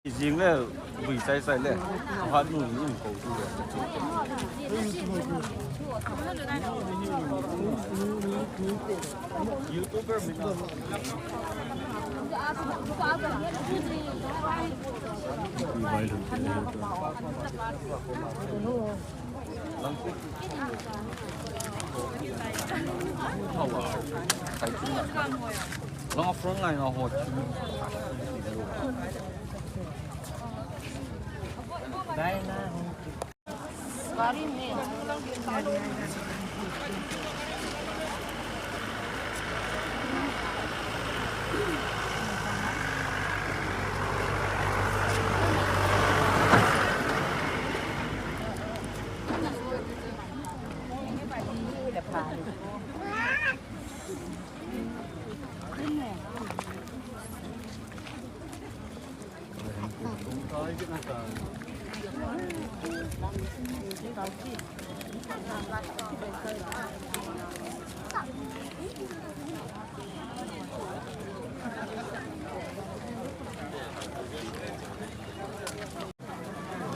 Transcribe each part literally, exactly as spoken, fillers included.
Jing le, bui sai sai le. Hat nu ni ko tu le. YouTuber mi. Long front line ho.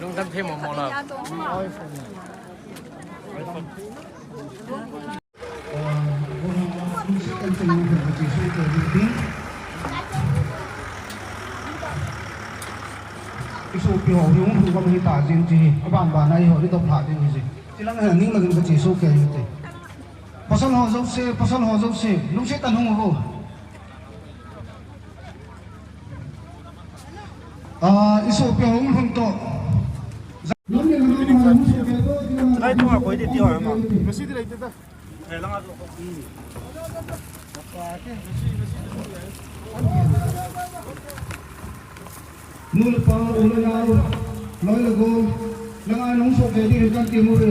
Lungdam thei mo mo la. Isopi ho, hung hung kam hi ta jing chi, aban ban a iho, i dop lha ding hi chi. Chilang hi ning lagin ka chi so ke hi te. Pasal ho jouse, pasal ho jouse, lungset tah in hung uvo. Ah, isopi ho hung lhun to. Nai tunga koi ti ti ho ma. Ngasi ti lai ti ta. Nu le pa, u le nao, loi le gol, langa nung so ke ti kan ti mu re.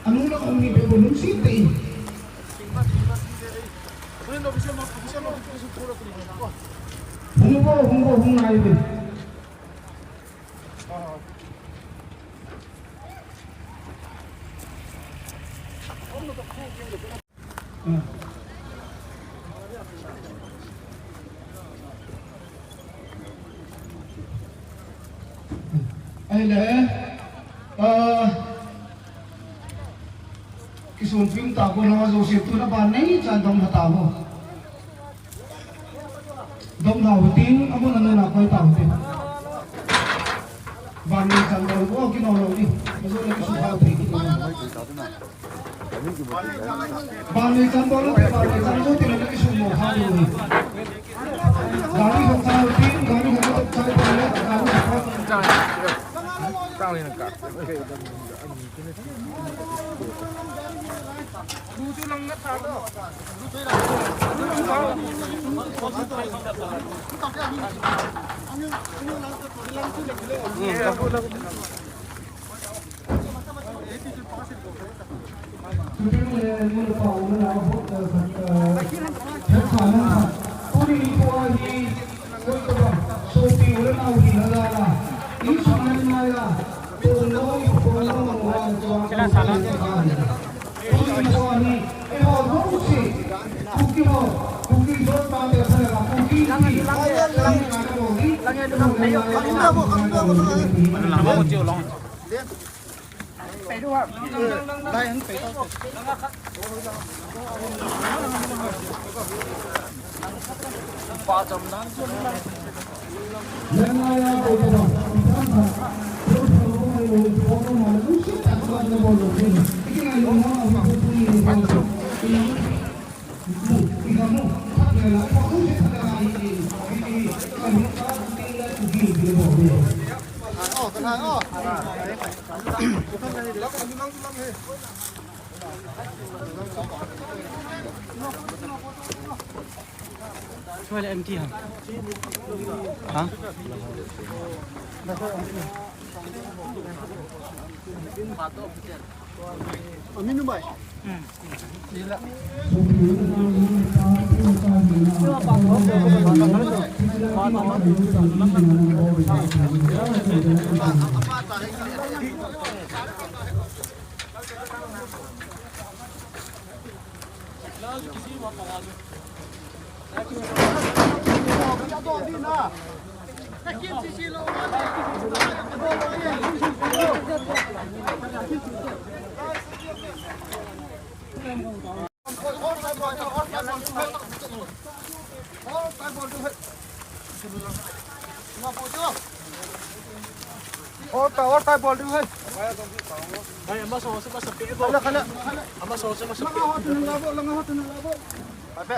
Anu la um ni pe ko lungset tah in. Hung uvo, hung uvo, hung nai uve. Ahile, ah, kisun pim ta ko na jouse tuna ban nei chan dong lha ta ho. Dong lha ho tin, amun amun a koi ta ho tin. Ban nei chan dong ko kino lo ni. Ajo le kisu ha thei kino. Bani chan bol, bani chan bol, tila na kisu mo ha ni. Gari ho chal tin, gari ho chal bol le, gari ho. Chang, chang ni na ka. Toilet empty ha? Ha? Aminu bai. Hmm. Orta, orta, bol diu hai. Hai, ama so se, ama so pe. Khala, khala, khala. Ama so se, ama so pe. Langa ho tu nang labo, langa ho tu nang labo. Ape.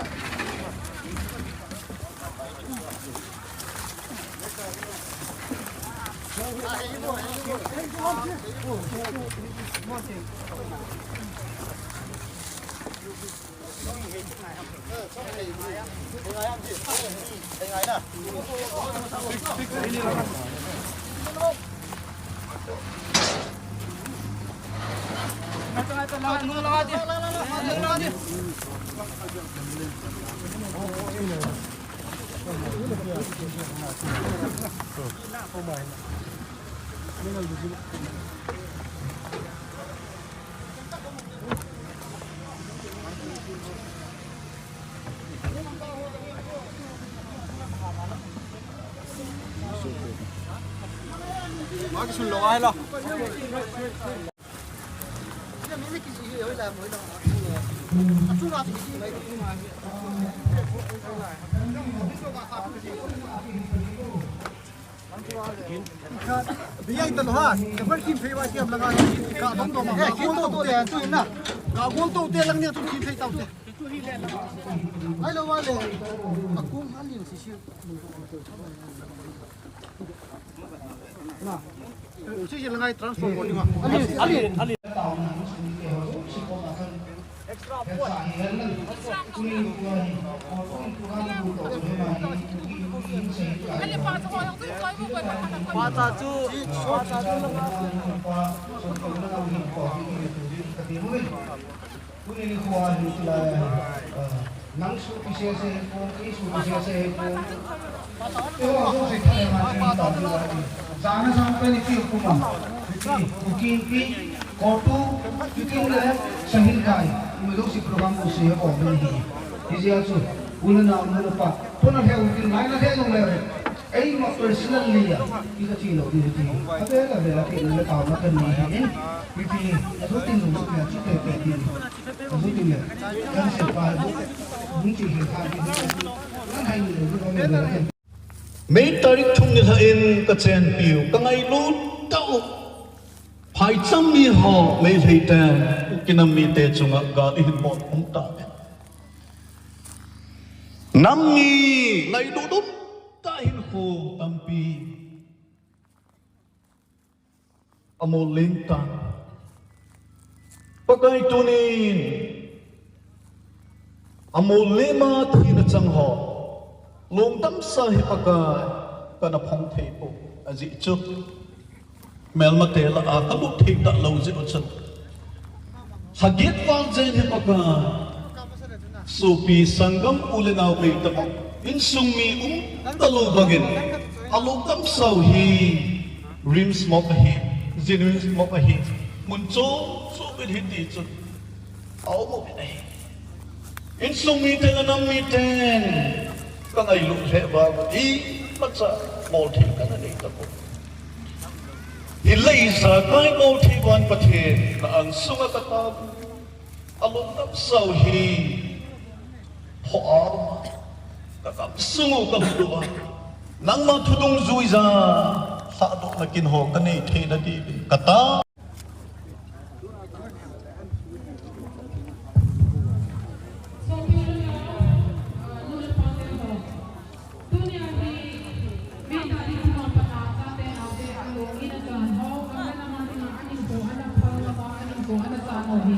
Bia ita lo ha, ka bar kim phei wa siam langa, ka bang to ma, ka gol to te, tu na, ka gol to te lang ni tu kim phei tau te. Ai lo wa le, a kum ha ling si si. Na, si si la ngai transfer ko ni ma. Ali, Ali, Ali. Nang su pi se se ko, ki su pi se se ko. Te ho su se thale ma chin ta ni. Jana sang pe ni ki ku ma. Ki ku kin pi, ko tu, ki kin le, sahin kai. Mu do si program ko se ko ni. Ijia chu, u le nao u le pa. Puna he u kin lai na he no le. Eima personally a, i ka chi lo di ti. A te la ve la ke le ta ma kan ni hi. Pi pi, a zo tin lo ke chu te te ti. A zo tin le. Kan se pa. Ni chi hi kha ti. Kan hai ni lo ka me le. May tarik thum ni lha in ka chen piu, ka ngailut tau. Phaicham mi ho, Meitei te, Kuki nam mite chunga gal i hin bol um ta. Nam mi ngailut um ta hinkho tampi. Amol leng tan. Pakai tunin amol lema thina chang ho. Lungdam sa hi Pakai kana phong thei po. Ajeh chu melmate lah a ka lut thei ta lo jeh u chun. Lha get val jen hi Pakai. Sopi sanggam u le nao bei tah bang. Insung mi um ta lo bangin. A lungdam sau hi. Rim smok ahi. Genuine smok ahi. Mun chom chom in hiti chun. A um um in ahi. Insung mite le nam miten. Ka ngailut lheh vang. Imacha. Bol thei kana nei tapoi. Hilai sa kai bol thei vang Pathen. Na ang sunga ka ta. A lungdam sau hi, pho a, ka kam sung u ka hulu a. Nangma thudung jui ja, lhadohna kin ho ka nei thei na ti ka ta. Tunia hi, May tarik thum a pat a chate naote alung in achan ho, gamle nam a dinga ahinkho ana phal lama, ahinkho ana chan ho hi.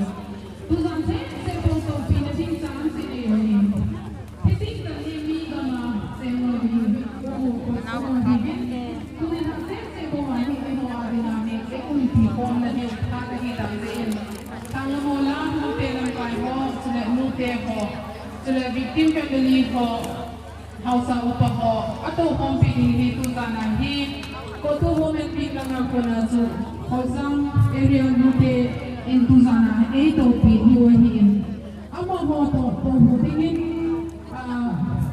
Tujan seh seh bou sopina ding chance inei u ahi. Hitin ka hi mi gam a seng u ahi, u u ko seng u ahi. Tunin ha seh seh bou ahi, eiho a dinga hi, eiumpi khomna hi, phat ahi tam jeh in. Tangmo la, nute lamkai ho, chule nute ho, chule victim family ho, Haosa upa ho, atou khompi ding hi tujan a hi, CoTU Women Week langa kona chu, Khorsang area nute in tujan a eitoupi diu ahin. Amaho toh, touhu dingin,